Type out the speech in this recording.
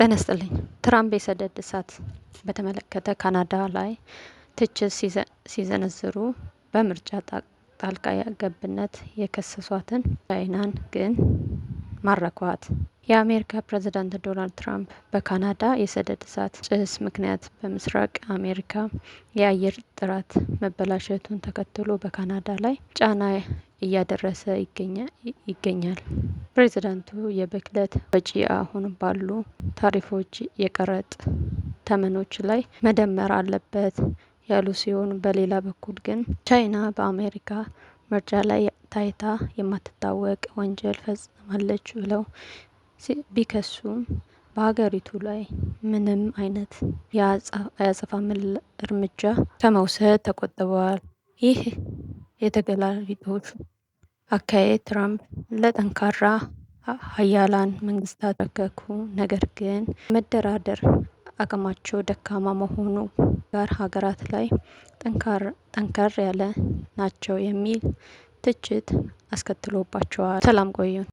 ጤና ይስጥልኝ። ትራምፕ የሰደድ እሳት በተመለከተ ካናዳ ላይ ትችት ሲሰነዝሩ በምርጫ ጣልቃ ገብነት የከሰሷትን ቻይናን ግን ማረኳት። የአሜሪካ ፕሬዝዳንት ዶናልድ ትራምፕ በካናዳ የሰደድ እሳት ጭስ ምክንያት በምስራቅ አሜሪካ የአየር ጥራት መበላሸቱን ተከትሎ በካናዳ ላይ ጫና እያደረሰ ይገኛል። ፕሬዝዳንቱ የብክለት ወጪ አሁን ባሉ ታሪፎች የቀረጥ ተመኖች ላይ መደመር አለበት ያሉ ሲሆን፣ በሌላ በኩል ግን ቻይና በአሜሪካ ምርጫ ላይ ታይታ የማትታወቅ ወንጀል ፈጽማለች ብለው ቢከሱም በሀገሪቱ ላይ ምንም አይነት የአጸፋ እርምጃ ከመውሰድ ተቆጥበዋል። ይህ የተገላቢጦሽ አካሄድ ትራምፕ ለጠንካራ ሀያላን መንግስታት ረከኩ ነገር ግን መደራደር አቅማቸው ደካማ መሆኑ ጋር ሀገራት ላይ ጠንከር ያለ ናቸው የሚል ትችት አስከትሎባቸዋል። ሰላም ቆዩን።